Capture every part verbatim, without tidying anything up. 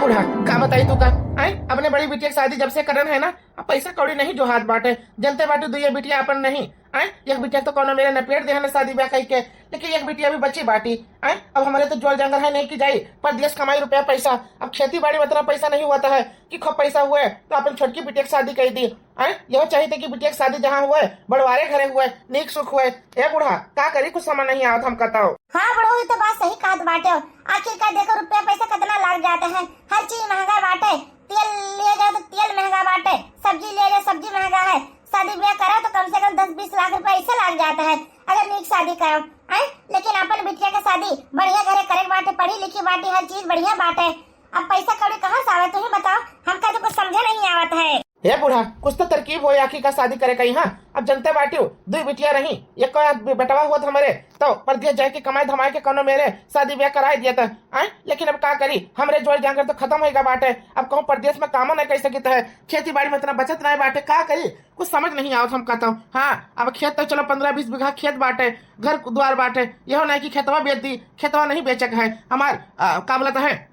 बूढ़ा, का बताई तू का? आय, अपने बड़ी बिटिया के शादी जब से करन है ना, अब पैसा कौड़ी नहीं जोहात बाटे। जनते बाटू, दुइये बिटिया अपन नहीं। आय, एक बिटिया तो कौनो मेरे नपेट देहे ना शादी ब्याह कई के, लेकिन एक बिटिया भी बची बाटी। आय, अब हमरे तो जोर जंगल है नहीं कि जाई परदेस कमाई रुपया पैसा। अब खेती बाड़ी में इतना पैसा नहीं होत है कि खूब पैसा हुए तो अपन छोटकी बिटिया के शादी कई दी। आय, यह चाहित कि बिटिया के शादी जहाँ हुए, बड़वारे घरे हुए, नीक सुख हुए। ए बूढ़ा, का करी, कुछ समझ नहीं आवत हमका तो। हाँ बुढ़ऊ, ई तो बात सही कहत बाटे। आखिर का देखो, रुपया पैसा कितना लाग जात है, हर चीज महंगा बाटे। तेल लिया जाए तो तेल महंगा बाटे, सब्जी लिया जाए, सब्जी महंगा है। शादी ब्याह करो तो कम से कम दस बीस लाख रुपया ऐसे लाग जात है, अगर नीक शादी करो। आय, लेकिन अपन बिटिया के शादी बढ़िया घरे करे के बाटे, पढ़ी लिखी बाटी, हर चीज बढ़िया बाटे। अब पैसा कौड़ी कहाँ से आवे, तू ही बताओ, हमका तो कुछ समझे नहीं आवत है। हे बूढ़ा, कुछ तो तरकीब होई आखिर का शादी करे कई। हाँ, अब जनते बाटियो, दुई बिटिया रही, एक बेटवा होत हमरे, तो परदेस जाए के कमाए धमाए के कौनो मेरे शादी ब्याह कराए दिया था। आय, लेकिन अब का करी, हमरे जोर जांगर तो खत्म होइगा बाटे। अब कहूँ परदेस में कामो नहीं कर सकित है, खेती बाड़ी में इतना बचत नहीं बाटे, का करी, कुछ समझ नहीं आवत हमका तो। हाँ, अब खेत तो चलो पन्द्रह बीस बीघा खेत बाटे, घर द्वार बाटे, यहो नहीं कि खेतवा बेच दी, खेतवा नहीं बेचे के है हमार, आ, का बोलत है,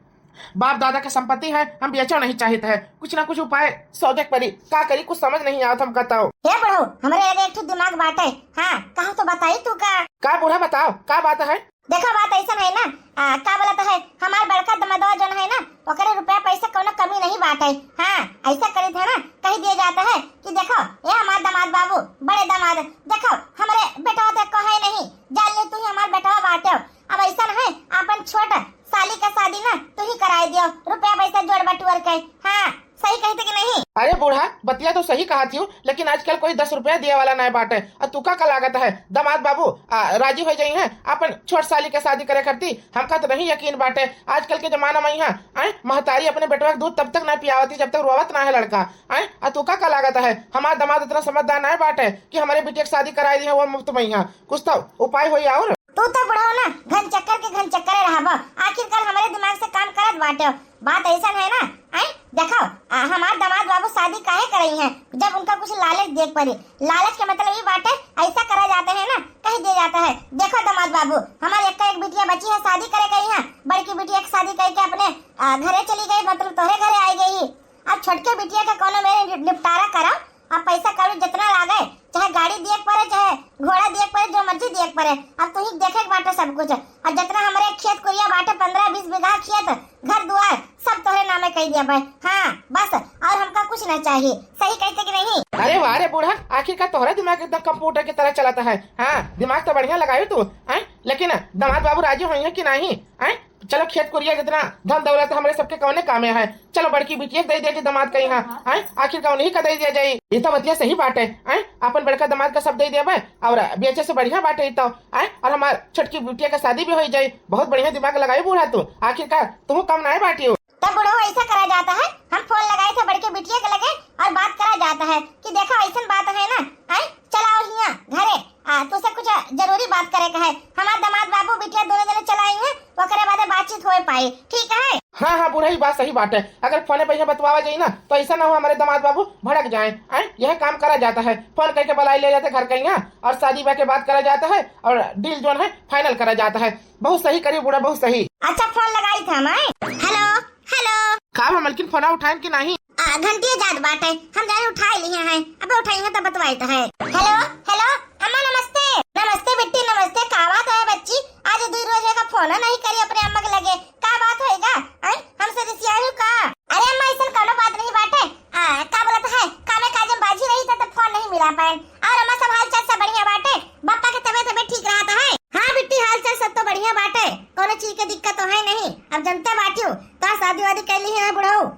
बाप दादा के संपत्ति है, हम बेचो नहीं चाहित है। कुछ ना कुछ उपाय सोचे के पड़ी, का करी, कुछ समझ नहीं आवत हमका तो। हे बुढ़ऊ, हमरे लगे एक ठो दिमाग बाटे। हाँ, कहूँ तो बताई तू का? का बूढ़ा, बताओ, का बात है? देखो, बात ऐसन है ना, आ, का बोलत है, हमार बड़का दमादवा जौन है ना, ओकरे रुपया पैसा कौनो कमी नहीं बाटे। हाँ, ऐसा करित है ना, कह दिया जाता है कि देखो, ये हमार दामाद बाबू, बड़े दामाद, देखो, हमरे बेटवा तो एको है नहीं, जान ले तू ही हमार बेटवा बाटे। अब ऐसन है, अपन छोट साली का शादी ना तू ही कराए दियो, रुपया पैसा जोड़ बटुअर के। हाँ, सही कहते कि नहीं? अरे बूढ़ा, बतिया तो सही कहत हियो, लेकिन आजकल कोई दस रुपया दिए वाला नहीं बाटे। और तुका का लागत है, दामाद बाबू, आ, राजी हो जाई हैं अपन छोट साली के शादी करे करती? हमका तो नहीं यकीन बाटे। आजकल के जमाना में यहाँ, आय, महतारी अपने बेटवा के दूध तब तक नहीं पियावती जब तक रोवत ना है लड़का। आय, आ तुका का लागत है, हमार दामाद इतना समझदार नहीं बाटे कि हमारे बिटिया के शादी कराए दी है वो मुफ्त में यहाँ? कुछ तो उपाय होई और। तू तो बुढ़ऊ ना, घन चक्कर के घन चक्करे रहबो। आखिरकार हमरे दिमाग से काम करत बाटे। बात ऐसन है ना, आय, देखो, आ, हमार दामाद बाबू शादी काहे करई हैं, जब उनका कुछ लालच देख पड़ी। लालच के मतलब ई बाटे, ऐसा करा जाता है ना, कह दिया जाता है, देखो दामाद बाबू, हमार एक एक बिटिया बची है, शादी करे गई है, बड़की बिटिया की शादी करके अपने, आ, घरे चली गई, मतलब तोहरे घरे आई गई। अब छोटके बिटिया के कौनो मेरे नि-, निपटारा करो। अब पैसा कौड़ी जितना लागे, चाहे गाड़ी दिए के पड़े, चाहे घोड़ा दिए के पड़े, जो मर्जी दिए के पड़े, अब तू ही देखे के बाटे सब कुछ। और जितना हमरे खेत कुरिया बाटे, पन्द्रह बीस बीघा खेत, घर दुआर, सब तोहरे नामे कह दिया भाई। हाँ, बस, और हमका कुछ ना चाहिए। सही कहते कि नहीं? अरे वाह रे बूढ़ा, आखिर का तोहरा दिमाग एकदम कंप्यूटर की तरह चलता है। हाँ, दिमाग तो बढ़िया लगायो तू, हैं? लेकिन दामाद बाबू राजी होई हैं कि नहीं, हैं? चलो, खेत कुरिया जितना धन दौलत हमरे सबके कौने कामे है, चलो बड़की बिटिया के दे दिया जी दामाद का यहाँ, हैं? आखिर का उन्हीं का दे दिया जाई। ये तो बतिया सही बाटे, हैं? अपन बड़का दामाद का सब दे देबे और बेचे से बढ़िया बाटे ये तो, हैं? और हमार छोटकी बिटिया का शादी भी हो जाई। बहुत बढ़िया दिमाग लगाई बूढ़ा तू, आखिरकार तू कम नाय बाटी हो। तब बुढ़ऊ ऐसा करा जाता है, हम फोन लगाए थे बड़के बिटिया के लगे और बात करा जाता है कि देखो ऐसन बात है ना, हैं? चलाओ हिया घरे, आ, तुसे कुछ जरूरी बात करे के है। हमार दामाद बाबू बिटिया दोनों जने चला आई हैं, ओकरे बादे बातचीत होए पाई, ठीक है? हाँ, हाँ, बूढ़ा, ई बात सही बात है। अगर फोने पे यहाँ बतवावा जाई ना, तो ऐसा ना हो हमारे दामाद बाबू भड़क जाए। आय, यह काम करा जाता है, फोन करके बुलाई ले जाते घर के यहाँ और शादी ब्याह के बात करा जाता है और डील जोन है फाइनल करा जाता है। बहुत सही करी बूढ़ा, बहुत सही। अच्छा, फोन लगाई था मैं। हेलो, हेलो। का बा मलकिन, फोन उठाएन कि नहीं? आ, घंटिया जात बाटे, हम जाए उठाई लिए हैं। अबे उठाई हैं तो बतवाई तो है। हेलो, हेलो, अम्मा नमस्ते। नमस्ते बिट्टी, नमस्ते। का बात है बच्ची, आज दुई रोज का फोन नहीं करी अपने अम्मा के लगे, का बात होएगा? हैं? हमसे रिसियाई हो का? अरे अम्मा, ऐसन कौनो बात नहीं बाटे। आ, का बोलत है, कामे काजे में बाझी रही था तो फोन नहीं मिला पाए। और अम्मा, सब हाल चाल सब बढ़िया बाटे? बप्पा के तबीयत, तबीयत ठीक रहता है? हाँ बिट्टी, हाल चाल सब तो बढ़िया बाटे, कौनो चीज के दिक्कत तो है नहीं। अब जनता बाटियो, तो शादी वादी कैली है बुढ़ऊ।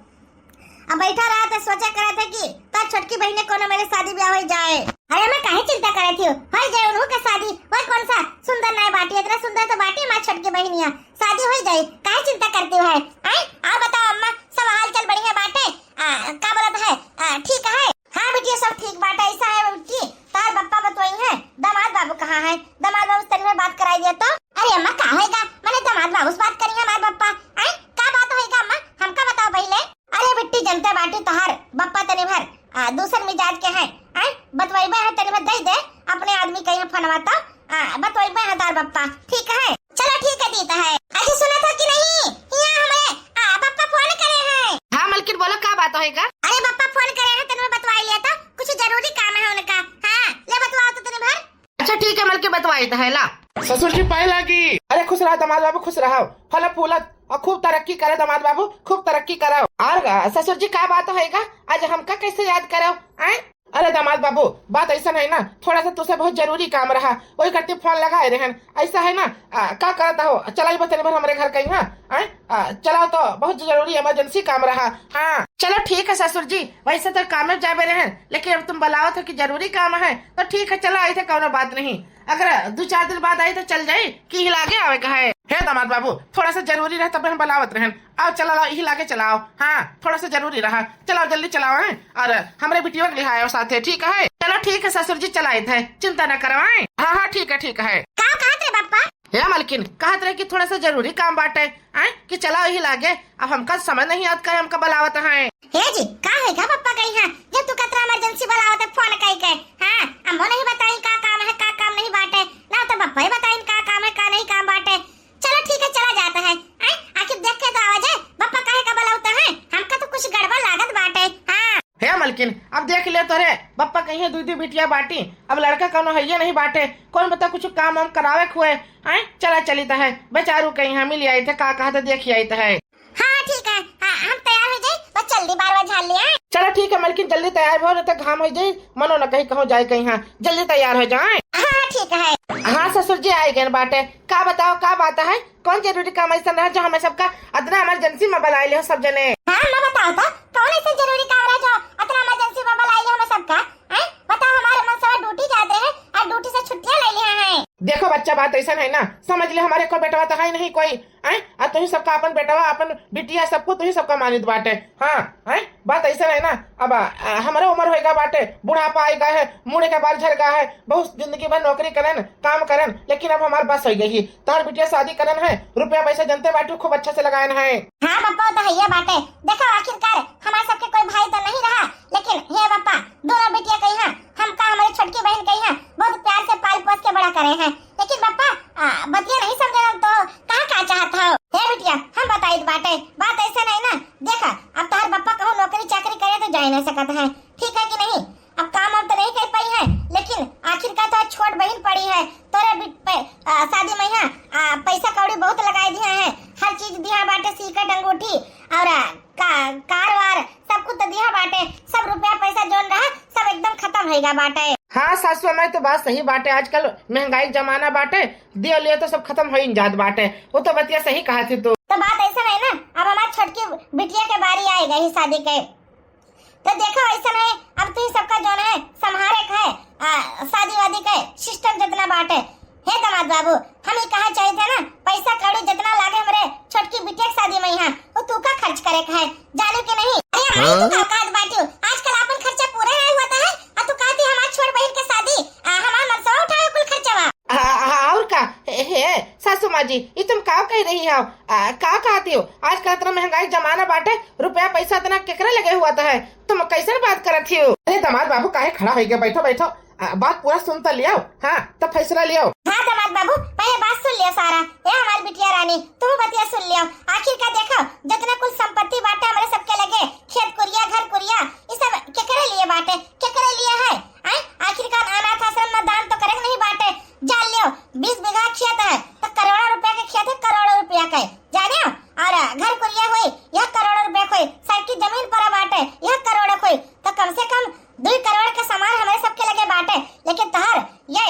अब बैठा रहा तो सोचा करा था कि तो छोटकी बहिने कोनो मेरे शादी ब्याह हो जाए। अरे अम्मा, काहे चिंता करे थी, हो जाए उन्हों का शादी। वह कौन सा सुंदर नाय बाटी, इतना सुंदर तो बाटी हमार छोटकी बहिनिया, शादी हो जाए, काहे चिंता करती हो? आय, आओ बताओ अम्मा, सब हाल चाल बढ़िया बाटे? आ, का बोलत है? आ, ठीक है। हाँ बिटिया, सब ठीक बाटे। ऐसा है बिट्टी, तार बप्पा बतवाई है, दामाद बाबू कहाँ है? दामाद बाबू से तनी भर बात कराई दिया तो। अरे अम्मा, का होएगा? मैंने दामाद बाबू से बात करी है हमार बप्पा। आय, का बात होएगा अम्मा? हमका बताओ पहले। अरे बिट्टी, जनते बाटी तोहार बप्पा तनी भर, आ, दूसर मिजाज के हैं। आय, बतवाई है तनी भर दे दे अपने आदमी कहीं फोनवा तो, आ, बतवाई है तार बप्पा, ठीक है? चलो ठीक है, दीता है। अच्छा सुना था कि नहीं, यहाँ हमारे, आ, बप्पा फोन करे होइगा? अरे बप्पा फोन करे हैं, तनी बतवाई लिया तो, कुछ जरूरी काम है उनका। हाँ, ले बतवाओ तो तनी भर। अच्छा ठीक है, मलकिन बतवाई तो है ला। ससुर जी पाए लागी। अरे खुश रहा दामाद बाबू, खुश रहा, फल फूलत और खूब तरक्की करे दामाद बाबू, खूब तरक्की करो। और ससुर जी का बात होइगा, आज हमका कैसे याद करो? आए? अरे दामाद बाबू, बात ऐसा नहीं ना, थोड़ा सा तुसे बहुत जरूरी काम रहा, वही करते फोन लगाए रहन। ऐसा है ना, आ, का करत हो, चला ही बस तनी भर हमरे घर कहीं, हाँ? आए? आ, चला तो बहुत जरूरी emergency काम रहा। हाँ चलो ठीक है ससुर जी, वैसे तो काम में जाबे रहन, लेकिन अब तुम बुलावत हो कि जरूरी काम है तो ठीक है, चला आई थे, कौनो बात नहीं। अगर दो चार दिन बाद आई तो चल जाई कि ही लागे आवे का है। हे दामाद बाबू, थोड़ा सा जरूरी रहा तब हम बुलावत रहन। आओ चला लाओ, यही लागे चलाओ। हाँ थोड़ा सा जरूरी रहा, चलाओ जल्दी चलाओ हैं। और हमरे बिटियों के लिए आयो साथे, ठीक है? चलो ठीक है ससुर जी, चलाइत है, चिंता न करवाएं। हाँ हाँ ठीक है ठीक है। का कहत रे बप्पा? हे मलकिन, कहत रहे कि थोड़ा सा जरूरी काम बाटे, आए कि चलाओ यही लागे। अब हमका समझ नहीं आत काहे हमका बुलावत हैं। हे जी, का है का बप्पा गई हैं? जब तू कतरा emergency बुलावत है फोन कई के, हाँ, अम्मो नहीं बताई का काम है, का काम नहीं बाटे, ना तो बप्पा ही बताई का काम है, का नहीं काम बाटे। चलो ठीक है, चला जाता है। आए, आखिर देख के तो आवा जाए, बप्पा काहे का बुलावत हैं? हमका तो कुछ गड़बड़ लागत बाटे। हाँ। हे मलकिन, अब देख ले तोरे बप्पा कहीं दुई दुई बिटिया बाटी, अब लड़का कौनो हइये नहीं बाटे, कौन बता कुछ काम वाम करावे खुए। आए, चला चली तो है, बेचारू कहीं हम ही ले आई थे, का कहा तो देख आई तो है। हाँ ठीक है, हाँ, हम तैयार हो जाए, बस जल्दी बार बार झाड़ ले आए। चलो ठीक है मलकिन, जल्दी तैयार हो, नहीं तो घाम हो जाए, मनो न कहीं कहूँ जाए कहीं, हाँ जल्दी तैयार हो जाए। हाँ ठीक है। हाँ ससुर जी आए गए बाटे, का बताओ का बात है, कौन जरूरी काम ऐसा रहा जो हमें सबका अतना emergency में बुलाए ले हो सब जने? हाँ अम्मा बताओ तो, कौन ऐसा जरूरी काम रहा जो अतना emergency में बुलाए ले हमें सबका? हैं? बताओ, हमारे मनसवा duty जात रहे और duty से छुट्टियां ले लिया है। देखो बच्चा, बात ऐसा है ना, समझ ले हमारे को बेटवा तो है नहीं कोई, हैं? और तुही सबका अपन बेटवा, अपन बिटिया, सबको तुही सबका मानित बाटे। हाँ, हैं? बात ऐसा है ना, अब आ, हमारा उम्र होएगा बाटे, बुढ़ापा आएगा है, मुड़े के बाल झरगा है, बहुत जिंदगी भर नौकरी करन, काम करन, लेकिन अब हमार बस हो गई है। तोहर बिटिया शादी करन है, रुपया पैसा जनते बाटू खूब अच्छा से लगायन है। हाँ बप्पा, वो तो हइये बाटे। देखो आखिरकार हमार सबके कोई भाई तो नहीं रहा, लेकिन हे बप्पा, दोनों बिटिया कही हैं, हमका हमारी छोटकी बहन कही हैं, बहुत प्यार से पाल पोस के बड़ा करे हैं। लेकिन बप्पा, आ, बतिया नहीं समझे तो कहा का चाहत हो? हे बिटिया, हम बताइत बाटे, बात ऐसे नहीं ना। देखा, अब तोहर बप्पा कहूँ नौकरी चाकरी करे तो जाए नहीं सकत है, ठीक है कि नहीं? अब काम वाम तो नहीं कर पाई है, लेकिन आखिरकार तो छोट बहन पड़ी है, तोरे बि-, पे-, आ, शादी में यहाँ, आ, पैसा कौड़ी बहुत लगाए दिया है, हर चीज दिया बाटे, सिकट अंगूठी और, आ, का-, कार वार सब कुछ तो दिया बाटे, सब रुपया पैसा जोन रहा सब एकदम खत्म होइगा बाटे। हाँ सासू अम्मा, तो बात सही बाटे, आजकल महंगाई के जमाना बाटे, दियो लियो तो सब खत्म हो ही जात बाटे। वो तो बतिया सही कहा थी तू। तो बात ऐसा नहीं ना, अब हमार छोटकी बिटिया के बारी आए गई शादी के, तो देखो, ऐसा है, अब तू ही सबका जोन है, संभारे के है, आ, शादी वादी के system जितना बाटे। हे दामाद बाबू, हम ही कहा चाहिए थे ना, पैसा कौड़ी जितना लागे हमरे छोटकी बिटिया के शादी में यहाँ, वो तू का खर्च करे के है, जाने के नहीं? अरे अम्मा, तू हाँ? का कहत बाटियो? आजकल अपन खर्चा पूरे नहीं होता है, और तू कहती हमार छोट बहन के शादी, आ, हमार मनसवा उठावे कुल खर्चवा। आ, आ, और का? हे, हे, सासू माँ जी, ई तुम का कह रही हो? आ, का कहती हो? आजकल इतना महंगाई जमाना बाटे, रुपया पैसा इतना केकरे लगे हुआ तो है, तुम कैसन बात करत हो? अरे दामाद बाबू, काहे खड़ा हो गया? बैठो, बैठो। आ, बात पूरा सुन तो लियो, हाँ, तो फैसला लियो। हाँ दामाद बाबू, पहले बात सुन लियो सारा। ए हमारी बिटिया रानी, तू बतिया सुन लियो। आखिर का देखो, जितना कुल संपत्ति बाटे हमरे सबके लगे, खेत कुरिया, घर कुरिया, ये सब केकरे लिए बाटे, केकरे लिए है? आय, आखिरकार अनाथ आश्रम में दान तो करे के नहीं बाटे। जान लियो, बीस बीघा खेत है, तो करोड़ों रुपया के खेत है, करोड़ों रुपया के। जानियो, और घर कुरिया हुई, यह करोड़ों रुपया के हुई, साइकिल जमीन पर बाटे, यह करोड़ों के हुई, तो कम से कम दो करोड़ के सामान हमरे सबके लगे बाटे। लेकिन तोहर ये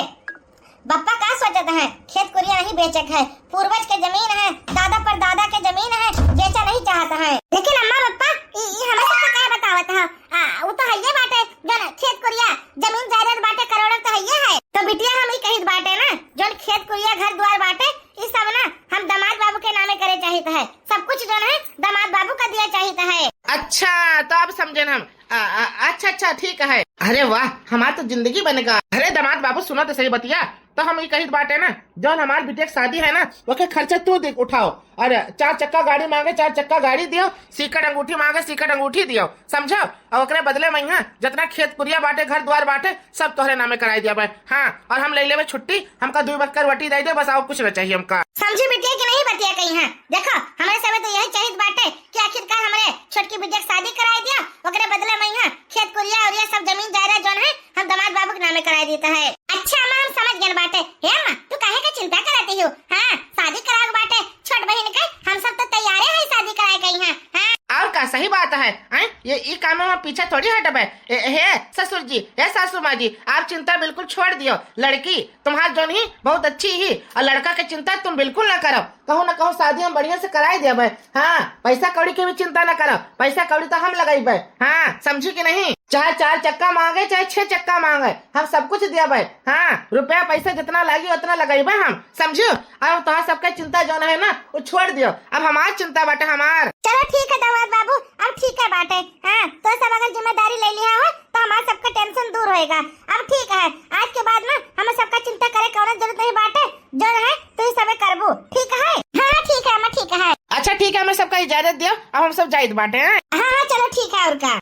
बप्पा का सोचत है, खेत कुरिया नहीं बेचे के है, पूर्वज के जमीन है, दादा परदादा के जमीन है, बेचा नहीं चाहत है। लेकिन अम्मा बप्पा, ई, ई हमें सबके का बतावत है? आ, वो तो हइये बाटे, जौन खेत कुरिया, जमीन जायदाद बाटे, करोड़ों तो हइये है। तो बिटिया हम ई कहित बाटे ना, जौन खेत कुरिया घर द्वार बाटे, ई सब ना हम दामाद बाबू के नामे करे चाहित है। सब कुछ जौन है दामाद बाबू का दिया चाहित है। अच्छा, तो अब समझेन हम। आ, आ, अच्छा, अच्छा, ठीक है। अरे वाह, हमार तो जिंदगी बनेगा। अरे दामाद बाबू, सुना तो सही बतिया। तो हम ई कहित बाटे ना, जौन हमार बिटिया के शादी है ना, ओके खर्चा तू दे उठाओ। और चार चक्का गाड़ी मांगे, चार चक्का गाड़ी दियो, सिकट अंगूठी मांगे, सिकट अंगूठी दियो, समझो? और ओकरे बदले में यहाँ जितना खेत कुरिया बाटे, घर द्वार बाटे, सब तोहरे नामे कराई दिया भाई। हाँ, और हम ले लेबे छुट्टी, हमका दुई बक्कर वटी दे दे, बस और कुछ न चाहिए हमका। समझी बिटिया कि नहीं बतिया कही है? देखो, हमरे सबे तो यही चाहित बाटे कि आखिरकार हमरे छोटकी कि बिटिया के शादी कराई दिया, ओकरे बदले में यहाँ खेत कुरिया और ये सब जमीन जायदाद जौन है, हम दामाद बाबू के नामे कराई देता है। अच्छा अम्मा, हम समझ गए बाटे। हे अम्मा, तू काहे के चिंता करत हो? हाँ, शादी करावे के बाटे छोट बहिन के, हम सब तो तैयारे है शादी कराए के यहाँ। हाँ। और का, सही बात है, हैं? ये ई काम में पीछे थोड़ी हटबे। ए, हे ससुर जी, हे सासू माँ जी, आप चिंता बिल्कुल छोड़ दियो। लड़की तुम्हार जौन ही बहुत अच्छी ही, और लड़का के चिंता तुम बिल्कुल ना करो। कहूँ ना कहूँ शादी हम बढ़िया से कराई देबे। हाँ, पैसा कौड़ी के भी चिंता ना करो, पैसा कौड़ी तो हम लगइबे। हाँ, समझी कि नहीं? चाहे चार चक्का मांगे, चाहे छह चक्का मांगे, हम सब कुछ देबे। हाँ, रुपया पैसा जितना लागी उतना लगइबे हम, समझियो? अब तोहार सबके चिंता जौन है ना, वो छोड़ दियो, अब हमार चिंता बाटे, हमार। चलो ठीक है दामाद बाबू, अब ठीक है बाटे। हाँ, तो सब अगर जिम्मेदारी ले लिया हो तो हमार सबका टेंशन दूर होएगा। अब ठीक है, आज के बाद ना हमें सबका चिंता करे कौनो जरूरत नहीं बाटे। जौन है तू ही सबे करबू, ठीक है? हाँ, ठीक है अम्मा, ठीक है। अच्छा ठीक है, हमें सबका इजाजत दियो, अब हम सब जाइत बाटे हैं। हाँ हाँ, चलो ठीक है, और का।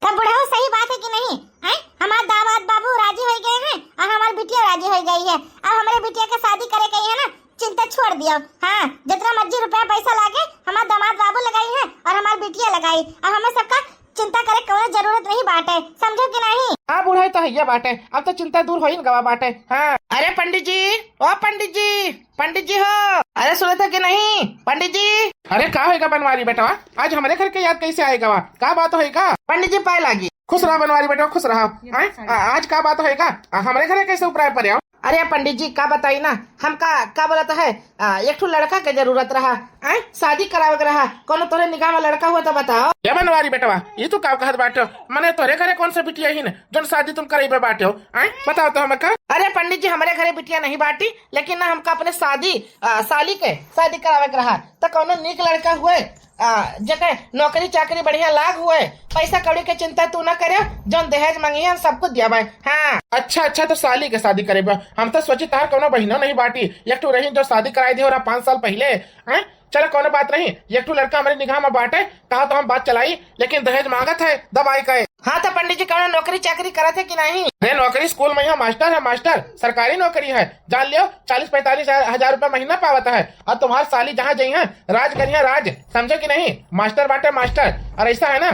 तब बुढ़ऊ सही बात है कि नहीं? हैं? हमार दामाद बाबू राजी हो गए हैं और हमार बिटिया राजी हो गई है। अब हमारे बिटिया के शादी करे के है ना, चिंता छोड़ दियो। हाँ, जितना मर्जी रुपया पैसा लागे, हमार दामाद बाबू लगाई है और हमार बिटिया लगाई। अब हमें सबका चिंता करे कौनो जरूरत नहीं बाटे, समझो कि नहीं? हाँ बुढ़ऊ, तो हइया बाटे, अब तो चिंता दूर होइन गवा बाटे। हाँ, अरे पंडित जी, ओ पंडित जी, पंडित जी हो, अरे सुनत है कि नहीं पंडित जी? अरे का होइगा बनवारी बेटवा, आज हमरे घर के याद कैसे आइगा? का बात होइगा? पंडित जी पाए लागी। खुश रहा बनवारी बेटवा, खुश रहा। आय, आ, आज का बात होइगा? आ, हमरे घरे कैसे उपराय परे हो? अरे पंडित जी का बताई ना, हमका का बोलत है, आ, एक ठो लड़का के जरूरत रहा, आय, शादी करावे के रहा, कौनो तोरे निगाह में लड़का हुआ तो बताओ। ए बनवारी बेटवा, ई तू का कहत बाटो? मने तोरे घरे कौन सा बिटिया ही न जौन शादी तुम करइबे बाटे हो? आय, बताओ तो हमका। अरे पंडित जी, हमरे घरे बिटिया नहीं बाटी, लेकिन ना हमका अपने शादी, आ, साली के शादी करावे के रहा, तो कौनो नीक लड़का हुए, आ, जेके नौकरी चाकरी बढ़िया लाग हुए, पैसा कौड़ी के चिंता तू ना करे, जौन दहेज मंगी हम सब कुछ दिया भाई। हाँ। अच्छा अच्छा, तो साली के शादी करे बा, हम तो सोची तार कौनो बहिनो नहीं बाटी, एक ठो रही जो शादी कराई दी हो रहा पाँच साल पहले। हैं? चलो कौनो बात नहीं, एक ठो लड़का हमारे निगाह में बाटे, कहा तो हम बात चलाई, लेकिन दहेज मांगत है दबाई के। हाँ तो पंडित जी कौनो नौकरी चाकरी करत है कि नहीं? अरे नौकरी स्कूल में है, मास्टर है मास्टर, सरकारी नौकरी है, जान लियो चालीस पैंतालीस हजार रुपया महीना पावत है। और तुम्हार साली जहाँ जइहैं राज करिहैं राज, समझो कि नहीं? मास्टर बाटे मास्टर। और ऐसा है ना,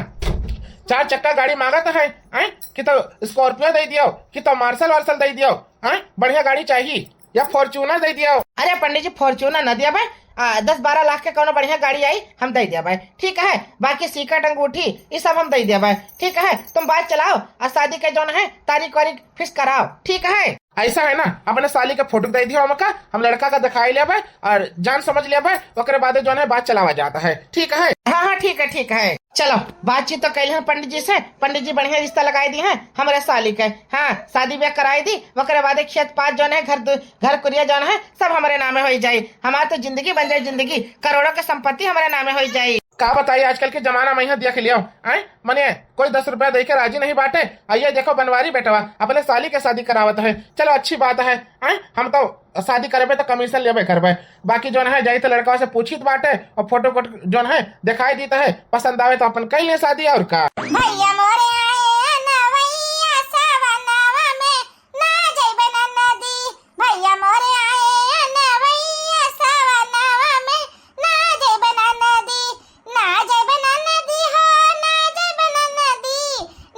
चार चक्का गाड़ी मांगत है, हैं? कि तो स्कॉर्पियो दे दियो, कि तो मार्शल वार्शल दे दियो, हैं? बढ़िया गाड़ी चाहिए। या Fortuner दे दियो। अरे पंडित जी, Fortuner न दिया भाई, आ, दस बारह लाख के कौनो बढ़िया गाड़ी आई, हम दे दिया भाई, ठीक है। बाकी सिकट अंगूठी ये सब हम दे दिया भाई, ठीक है। तुम बात चलाओ और शादी के जौन है तारीख वारीख fix कराओ, ठीक है। ऐसा है ना, अपने साली के फोटो दे दियो हमका, हम लड़का का दिखाई लेबे और जान समझ लेबे, ओकरे बाद जौन है बात चलावा जाता है, ठीक है। हाँ हाँ, ठीक है, ठीक है। चलो, बातचीत तो कैल है पंडित जी से, पंडित जी बढ़िया रिश्ता लगाई दी है हमरे साली के। हाँ, शादी ब्याह कराई दी, ओकरे बाद खेत पात जौन है, घर दु-, घर कुरिया जौन है, सब हमरे नामे होई जाई। हमार तो जिंदगी बन जाई जिंदगी, करोड़ों के संपत्ति हमरे नामे होई जाई। का बताई, आजकल के जमाना में यहाँ देख लियो, आय, मने कोई दस रुपया दे के राजी नहीं बाटे। आ ये देखो बनवारी बेटवा अपने साली के शादी करावत है, चलो अच्छी बात है, आय, हम तो शादी करबे तो commission लेबे करबे। बाकी जौन है, जाई तो लड़का से पूछित बाटे और फोटो कोट जौन है, दिखाई दीत है, पसंद आवे तो अपन कई ले शादी, और का। भैया मोरे आए अनवैया सवनवा में, ना जइबे ननदी। भैया मोरे आए अनवैया सवनवा में, ना जइबे ननदी, ना जइबे ननदी हो, ना जइबे ननदी,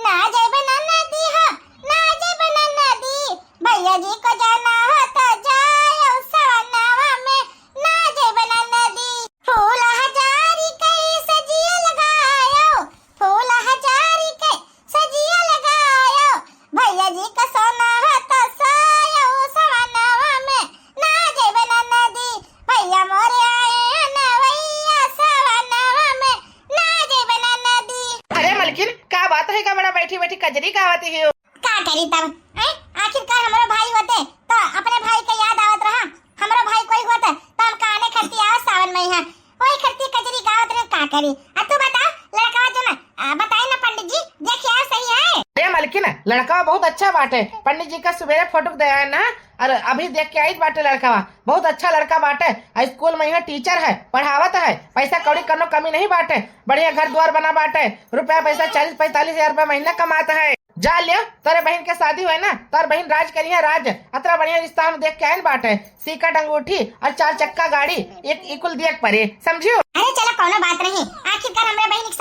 ना जइबे ननदी हो, ना जइबे ननदी। भैया जी को जाना हो तो जाओ सवनवा में, ना जइबे ननदी। फूल हजारी कई सजिया लगायो, फूल हजारी कई सजिया लगायो। भैया जी का सोना हो तो सोयो सवनवा में, ना जइबे ननदी। भैया मोरे आए अनवैया सवनवा में, ना जइबे ननदी। अरे मलकिन, का बात है का बड़ा बैठी बैठी कजरी गावत ही हो? का करी तब, हैं? आखिरकार हमरो भाई होते तो अपने भाई के याद आवत रहा, हमरो भाई कोई होते तो हम काने खरती आवत सावन में यहाँ, वही खरती कजरी गावत रहे, का करी? आ तू बता, लड़का जो ना, आ, बताए ना पंडित जी, देखिए सही है। अरे मलकिन, लड़का बहुत अच्छा बाटे, पंडित जी का सुबेरे फोटो दे आए ना, और अभी देख के आई बाटे लड़का, बहुत अच्छा लड़का बाटे। आ स्कूल में यहाँ टीचर है, पढ़ावत है, पैसा कौड़ी कौनो कमी नहीं बाटे, बढ़िया घर द्वार बना बाटे, रुपया पैसा चालीस पैंतालीस हजार रुपया महीना कमात है। जा लियो, तोरे बहिन के शादी होए ना, तोर बहिन राज करिहैं राज। अतरा बढ़िया रिश्ता हम देख के आइन बाटे, सिकट अंगूठी और चार चक्का गाड़ी, एक इकुल दिए के परे, समझियो? अरे चलो, कौनो बात नहीं, आखिरकार हमरे बहिन के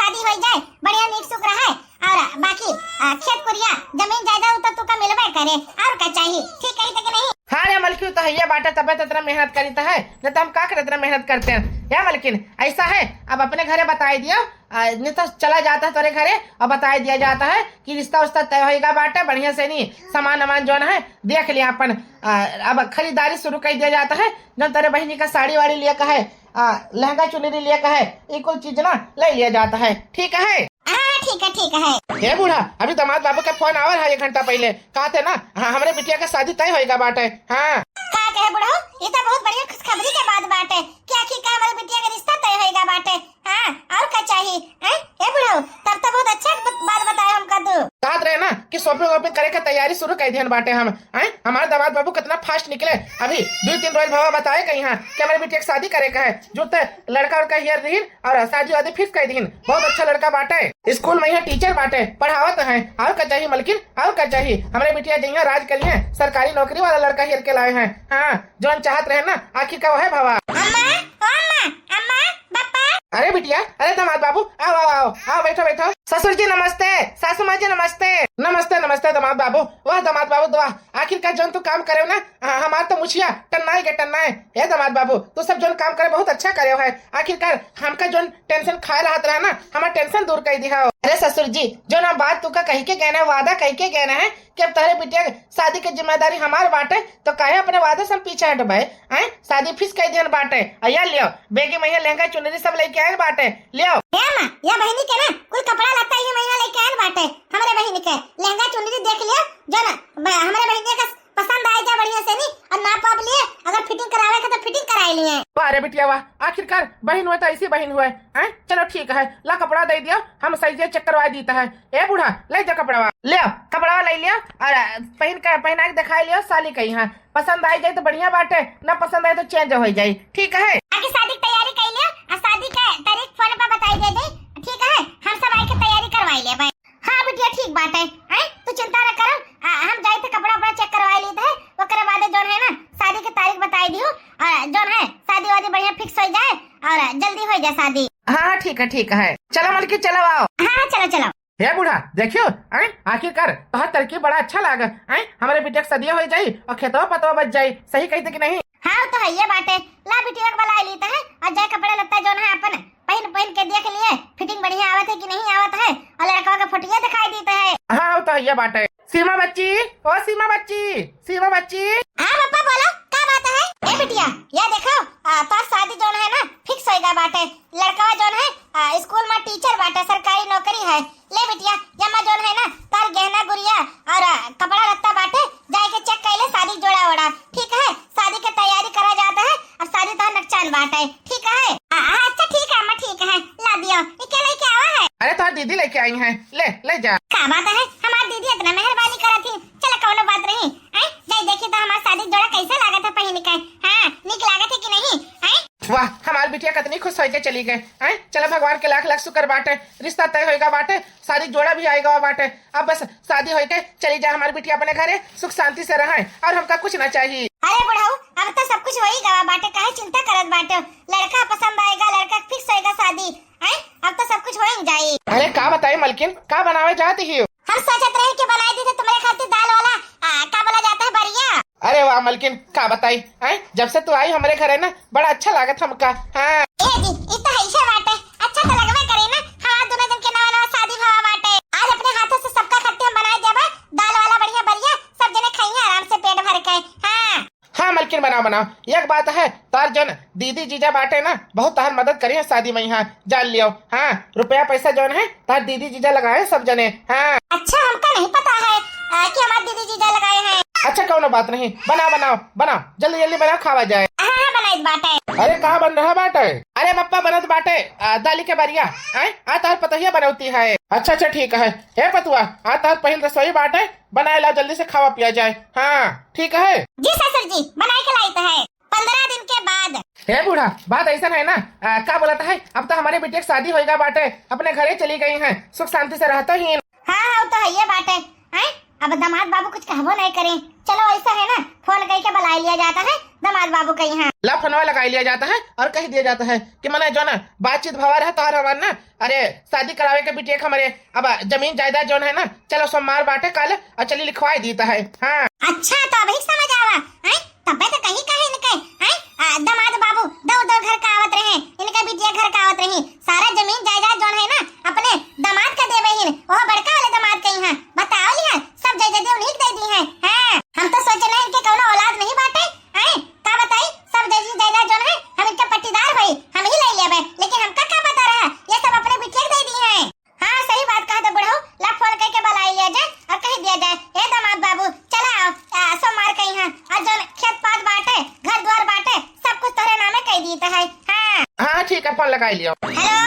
तबे तो इतना मेहनत करीत है, नहीं तो हम का करे इतना मेहनत करते हैं। या मलकिन, ऐसा है, अब अपने घरे बताई दियो, आ, नहीं तो चला जाता है तेरे घरे और बताई दिया जाता है कि रिश्ता उश्ता तय होइगा बाटे, बढ़िया से नहीं, सामान वामान जौन है देख लिया अपन। आ, अब खरीदारी शुरू कर दिया जाता है, जौन तेरे बहिनी का साड़ी वाड़ी लिया का है, आ, लहंगा चुनरी लिया का है, ये कुल चीज ना ले लिया जाता है, ठीक है? हाँ, ठीक है, ठीक है। हे बूढ़ा, अभी दामाद बाबू के फोन आवर है एक घंटा पहले, कहते ना, हाँ, हमरे बिटिया का शादी तय होइगा बाटे। हाँ। का कहे बुढ़ऊ, ये तो बहुत बढ़िया खुशखबरी के बात बाटे कि आखिर का हमरे बिटिया का रिश्ता तय होइगा बाटे। हाँ, और का चाही? हैं? हे बुढ़ऊ, तब तो बहुत अच्छा ब-, बात बताए हमका तू। कहत रहे ना कि shopping वॉपिंग करे के तैयारी शुरू कर दिहन बाटे हम। हैं? हमारे दामाद बाबू कितना fast निकले, अभी दो तीन रोज भवा बताए गई हाँ कि हमरे बिटिया के शादी करे का है, जो ते लड़का उड़का हेर दिहिन और शादी वादी fix कर दिहिन। बहुत अच्छा लड़का बाटे, स्कूल में यहाँ teacher बाटे, पढ़ावत है। और का चाही मलकिन, और का चाही? हमरे बिटिया जइया राज करिए, सरकारी नौकरी वाला लड़का हेर के लाए हैं। हाँ, जौन चाहत रहे ना, आखिर का वह भवा। अम्मा, ओ अम्मा, अम्मा, पापा। अरे बिटिया, अरे दामाद बाबू, आओ, आओ, आओ, आओ, बैठो, बैठो। ससुर जी नमस्ते, सासू माँ जी नमस्ते। नमस्ते, नमस्ते दामाद बाबू। वाह दामाद बाबू, वाह, आखिरकार जौन तू काम करे ना, हाँ, हमार तो मुछिया टन्नाए के टन्नाए। हे दामाद बाबू, तू सब जौन काम करे बहुत अच्छा करे है। आखिरकार हमका जौन tension खाए रहत रहा ना, हमार tension दूर कर दिहा। अरे ससुर जी, जौन हम बात तू का कह के गए ना, वादा कह के गए ना है कि अब तोहरे बिटिया के शादी के जिम्मेदारी हमार बाटे, तो काहे अपने वादा से हम पीछे हटबे? हैं? शादी fix कर दिहन बाटे। आ या लियो, बेगी मइहाँ लहंगा चुनरी सब लेके आयल बाटे, लियो। हे अम्मा, या बहिनी के ना कुल कपड़ा लत्ता ये महीना लेके आयल बाटे। हमरे बहिनी के लहंगा चुनरी देख लियो, जौन ब-, हमरे बहिनी के पसंद आए जा बढ़िया से नी, और नाप वाप लिए, अगर fitting करावे के तो fitting कराए लिए। वाह रे बिटिया वाह, आखिरकार बहिन हुए तो ऐसी बहिन हुए। हैं? चलो ठीक है, ला कपड़ा दे दियो, हम size check करवा दीता है। ए बूढ़ा, ले जा कपड़वा, ले आ, कपड़वा ले लियो और, आ, पहिन के, पहिना के दिखाई लियो साली के यहाँ। पसंद आई जाए तो बढ़िया बाटे, ना पसंद आए तो change हो जाए, ठीक है? आगे शादी की तैयारी कर लियो और शादी के तारीख फोन पर बताई दे दे, ठीक है? हम सब आई के तैयारी करवाई ले भाई। हाँ बिटिया, ठीक बात है। हैं? तू चिंता न कर, आ, हम जाए थे कपड़ा उपड़ा check करवा ली थे, ओकरे बाद जौन है ना शादी की तारीख बताई दियो और जौन है शादी वादी बढ़िया fix हो जाए और जल्दी हो जाए शादी। हाँ, हाँ, ठीक है, ठीक है। चलो मलकिन, चलो आओ। हाँ, हाँ, चलो, चलो। हे बूढ़ा, देखियो, हैं, आखिरकार तोहार तरकीब बड़ा अच्छा लाग, हैं, हमरे बिटिया के सदिया हो जाई और खेतवा पतवा बच जाई। सही कहित कि नहीं? हाँ, वो तो है ये बाटे। ला बिटिया के बुला ली तो है और जाए कपड़ा लत्ता जौन है अपन पहिन पहिन के देख लिए, fitting बढ़िया आवत है कि नहीं आवत है, और लड़कवा के फोटिया दिखाई देत है। हाँ, वो तो है ये बाटे। सीमा बच्ची, ओ सीमा बच्ची, सीमा बच्ची। हाँ पप्पा बोलो, का बात है? ए बिटिया, या देखो, आ, तोर शादी जौन है ना fix होइगा बाटे। लड़कवा जौन है, आ, स्कूल में teacher बाटे, सरकारी नौकरी है। ले बिटिया, यमा जौन है ना तोर गहना गुरिया और, आ, कपड़ा लत्ता बाटे, जाए के check कर ले शादी जोड़ा ओड़ा, ठीक है? शादी के तैयारी करा जात है और शादी तोहार नकचान बाटे, ठीक है? आ, आ, अच्छा ठीक है अम्मा, ठीक है, ला दियो। ये क्या लेके आवा है? अरे तोहार दीदी लेके आई हैं, ले, ले जा। का बात है, हमार दीदी इतना मेहरबानी करत ही, चलो कौनो बात नहीं, हैं? जाए देखी तो हमार शादी जोड़ा कैसा लागत है पहिन के, हाँ, निक लागत है कि नहीं, हैं? वाह, हमार बिटिया कितनी खुश होके चली गए, हैं? चलो भगवान के लाख लाख शुक्र बाटे, रिश्ता तय होइगा बाटे, शादी जोड़ा भी आइगा बाटे। अब बस शादी होइके चली जाए हमारी बिटिया अपने घरे, सुख शांति से रहे और हमका कुछ ना चाहिए। अरे बुढ़ऊ, अब तो सब कुछ हो ही गवा बाटे, काहे चिंता करत बाटे? लड़का पसंद आइगा, लड़का fix होइगा शादी, हैं? अब तो सब कुछ हो ही जाई। अरे का बताई मलकिन, का बनावे जात ही? हम सोचत रहे कि बनाई दी थे तुम्हारे खातिर दाल वाला, आ, का बोला जाता है, बरिया। अरे वाह मलकिन, का बताई, हैं? जब से तू आई हमरे घरे ना, बड़ा अच्छा लागत हमका। हाँ। ए जी, ई तो है ही बाटे। अच्छा तो लगबे करे ना, हमार दोनों जन के नवा नवा शादी भवा बाटे। आज अपने हाथों से सबका खातिर हम बनाए देबे दाल वाला बढ़िया बरिया, सब जने खाइए आराम से पेट भर के। हाँ। हाँ मलकिन, बनाओ बनाओ। एक बात है, तार जौन दीदी जीजा बाटे ना, बहुत तार मदद करी है शादी में यहाँ, जान लियो। हाँ, रुपया पैसा जौन है तार दीदी जीजा लगाए सब जने। हाँ। अच्छा, हमका नहीं पता है, आ, कि हमार दीदी जीजा लगाए हैं। अच्छा, कौनो बात नहीं, बनाओ बनाओ बनाओ, जल्दी जल्दी बनाओ, खावा जाए। हाँ, हाँ, बनाइत बाटे। अरे का बन रहा बाटे? अरे पप्पा, बनत बाटे, आ, दाली के बरिया। आय, आ तार पतोहिया बनौती है। अच्छा अच्छा, ठीक है। हे पतुआ, आ तार पहिल रसोई बाटे, बनाए ला, जल्दी से खावा पिया जाए। हाँ, ठीक है। जी ससुर जी, बनाए के लाइत है। पंद्रह दिन के बाद। हे बूढ़ा, बात ऐसा है ना, आ, का बोलत है, अब तो हमारे बेटे की शादी होइगा बाटे, अपने घरे चली गई हैं, सुख शांति से रहतो ही। हाँ, हाँ, वो तो है ये बाटे। हैं? अब दामाद बाबू कुछ कहबो नहीं करें। चलो ऐसा है ना, फोन करके बुला लिया जाता है दामाद बाबू के यहाँ। ला फोनवा लगा लिया जाता है और कह दिया जाता है कि मने जौन बातचीत भवा रहा तोहर हमार ना, अरे शादी करावे के बिटिया के हमरे, अब जमीन जायदाद जौन है ना, चलो सोमवार बाटे काल और चली लिखवाई दीता है। हाँ। अच्छा, तो अभी समझ आवा, हैं? तबे तो कहीं कहे इनके, हैं? आ, दामाद बाबू दौड़ दौड़ घर का आवत रहे, इनका बिटिया घर का आवत रही, सारा जमीन जायदाद जौन है ना अपने दामाद का देवे हिन, ओह बड़का वाले दामाद के यहाँ। बताओ लिहा, सब जायदाद उन्हीं के दे दी है। हाँ, हम तो सोचे ना इनके कौनो औलाद नहीं बाटे, हैं? का बताई, सब जमीन जायदाद जौन है हम इनके पट्टीदार होई, हम ही ले लेबे, लेकिन हमका का पता रहा ये सब अपने बिटिया के दे दी है। हाँ, सही बात कहा तो बुढ़ऊ, ला फोन करके बुलाई लिया जाए और कह दिया जाए, "ए दामाद बाबू, चला आओ, आ, सोमवार के यहाँ, और जौन खेत पात बाटे, घर द्वार बाटे, सब कुछ तोहरे नामे कह दीत है।" हाँ। हाँ, ठीक है, फोन लगाई लियो। हेलो,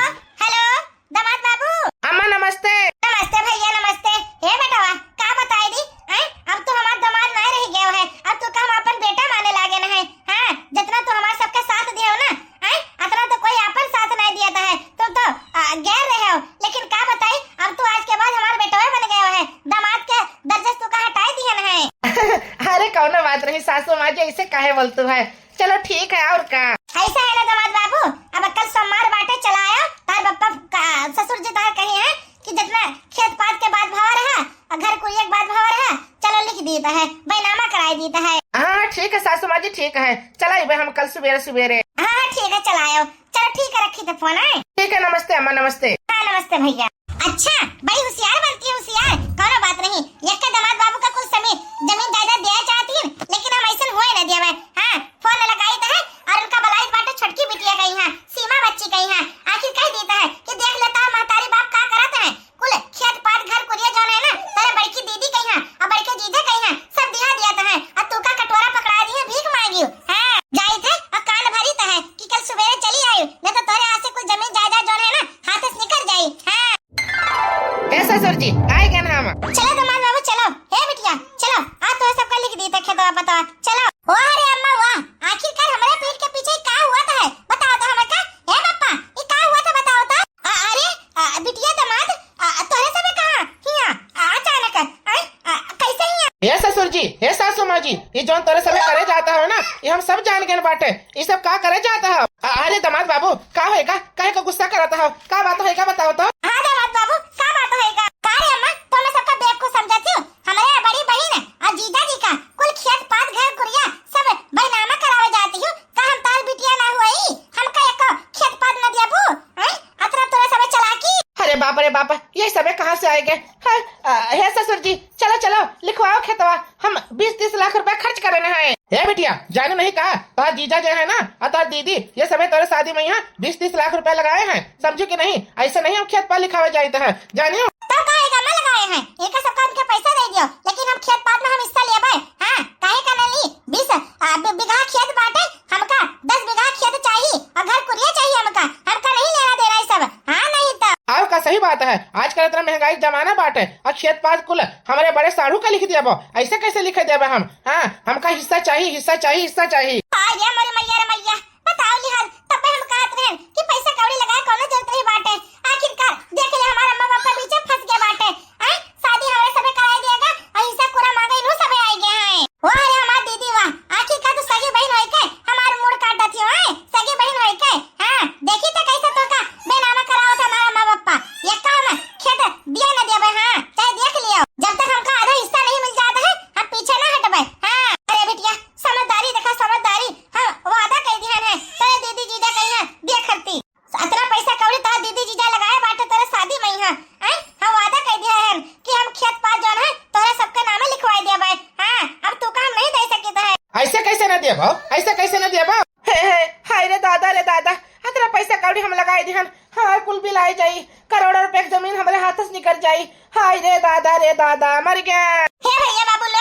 हेलो, दामाद बाबू। अम्मा, नमस्ते। नमस्ते भैया, नमस्ते। हे बेटवा, का बताई दी, हैं? अब तू हमार दामाद नहीं रह गयो है, अब तू का हम अपन बेटा माने लागे न है। हाँ, जितना तू हमार सबके साथ दियो ना, हैं? अतना तो कोई आपन साथ नहीं दिया था है। तुम तो, आ, गैर रहे हो, लेकिन का बताई, अब तू आज के बाद हमार बेटवे बन गयो है। दामाद के दर्जा से तू का हटाई दिहन है। अरे, कौनो बात नहीं सासू माँ जी, ऐसे काहे बोलतू है? चलो ठीक है, और का? ऐसा है ना दामाद बाबू, अब कल सोमवार बाटे, चला आयो, तार बप्पा का, ससुर जी तार कही है कि जितना खेत पात के बात भाव रहा, आ घर कुरिया के बात भाव रहा, चलो लिख दीत है, बैनामा कराई दीत है। हाँ, ठीक है सासू माँ जी, ठीक है, चला अइबे हम कल सुबेरे सुबेरे। हाँ, हाँ, ठीक है, चला आयो। चलो ठीक है, रखी तो फोन है। ठीक है, नमस्ते अम्मा, नमस्ते। हाँ, नमस्ते भैया। अच्छा, बड़ी होशियार बनती है, होशियार। कौनो बात नहीं, यक्का दामाद बाबू का कुल समी-, जमीन जायदाद दिया चाहती है, लेकिन हम ऐसन हुए न देवे। हाँ, फोन लगाई तो है और उनका बुलाई बाटे छोटकी बिटिया का यहाँ, सीमा बच्ची का यहाँ। आखिर कह देता है कि देख लेता है महतारी बाप का करत है, कुल खेत पात घर कुरिया जौन है ना, तोरे बड़की दीदी कहिया और बड़के जीजा कहिया, सब दिया दिया तो है। और तू का कटोरा पकड़ा दी है, भीख मांगी। हाँ, जाई थे और कान भरी तो है कि कल सुबेरे चली आई, नहीं तो तोरे हाथ से कुल जमीन जायदाद जौन है ना, हाथ से निकल जाई। हाँ। ए ससुर जी, आए गए ना हम। चलो दामाद बाबू, चलो। हे बिटिया, चलो। आ तो सबका लिख दी थे खेतवा पतवा। चलो। वाह रे अम्मा वाह, आखिरकार हमारे पीठ के पीछे का हुआ था है? बताओ तो हमें का? हे पप्पा, ये का हुआ था बताओ तो? आ, अरे, आ, बिटिया दामाद, आ, तोहरे सबे कहाँ? हियाँ, आ, अचानक, आय, आ, कैसे हियाँ? हे ससुर जी, हे सासू माँ जी, ये जौन तोहरे सबे करे जाता हो ना, ये हम सब जान गए बाटे। ये सब का करे जाता हो? आ, अरे दामाद बाबू, का होएगा? काहे का गुस्सा करता हो? का बात होएगा बताओ तो? हाँ दामाद बाबू, का बात होएगा? का रे अम्मा, तो मैं सबका बेवकूफ समझती हूँ? हमारे बड़ी बहिन और जीजा जी का कुल खेत पात घर कुरिया सब बैनामा करावे जाती हूँ। का हम तार बिटिया ना हुई? हमका एको खेत पात न दियाबू? हैं? अतना तोरा सबे चलाकी? अरे बाप रे बाप, ये सबे कहाँ से आए गए? हैं? आ, हे ससुर जी, चलो चलो, लिखवाओ खेतवा, हम बीस तीस लाख रुपया खर्च करे न है। हे बिटिया, जाने नहीं कहा, तार जीजा जे है ना, और तार दीदी, ये सबे तोरे शादी में यहाँ बीस तीस लाख रुपया लगाए हैं, समझू कि नहीं? ऐसे नहीं हम खेत पर लिखावे जाइत है, जानियो। तब का एका मल लगाए हैं, एका सबका हमके पैसा दे दियो, लेकिन हम खेत पात में हम हिस्सा लेबे। हाँ, काहे का न ली? बीस, आ, बि-, बीघा खेत बाटे, हमका दस बीघा खेत चाहिए और घर कुरिया चाहिए हमका, हमका नहीं लेना देना ये सब। हाँ, नहीं तो। और का, सही बात है, आजकल इतना महंगाई के जमाना बाटे और खेत पात कुल हमारे बड़े साढ़ू का लिख देबो, ऐसे कैसे लिखे देबे हम? हाँ, हमका हिस्सा चाहिए, हिस्सा चाहिए, हिस्सा चाहिए। अरे मोरे मैया रे मैया, बताओ लिहाज, तब हम कहत रहन कि पैसा कौड़ी लगाए कौनो जरूरत नहीं बाटे। आखिरकार देख ले, हमार अम्मा पापा बीचे फंस गए बाटे। आय, शादी हमरे सबे कराई दिया गा, और हिस्सा पूरा मांगे इन्हू सबे आई गए हैं। वाह रे हमार दीदी वाह, आखिरकार तू सगी बहन होई के हमार मूड़ काट देती हो, आय, सगी बहन होई के। हाँ, देखी तो कैसे तो का बेनामा करावत हमार अम्मा पापा। ये काम खेत दिया न देबे, हाँ, चाहे देख लियो। जब तक हमका आधा हिस्सा नहीं मिल जाता है, हम पीछे ना हटबे। हाँ, अरे बिटिया, समझदारी देखा, समझदारी। हाँ, वादा कह दिया है, तेरे दीदी जीजा कहीं है, दिया खरती। अतना पैसा कौड़ी तोहर दीदी जीजा लगाए बाटे तोरे शादी में, हाँ? हैं? हम वादा कह दिया है कि हम खेत पात जौन है, तोहरे सबके नामे लिखवाई दिया भाई। हाँ, अब तू का हम नहीं दे सकित है। ऐसे कैसे ना देबो? ऐसे कैसे ना देबो? हे, हे, हाय रे दादा, रे दादा, अतना पैसा कौड़ी हम लगाए दिहन, हाँ, कुल बिलाई जाई, करोड़ों रुपए की जमीन हमारे हाथ से निकल जाई। हाय रे दादा, रे दादा, मर गया। हे भैया बाबू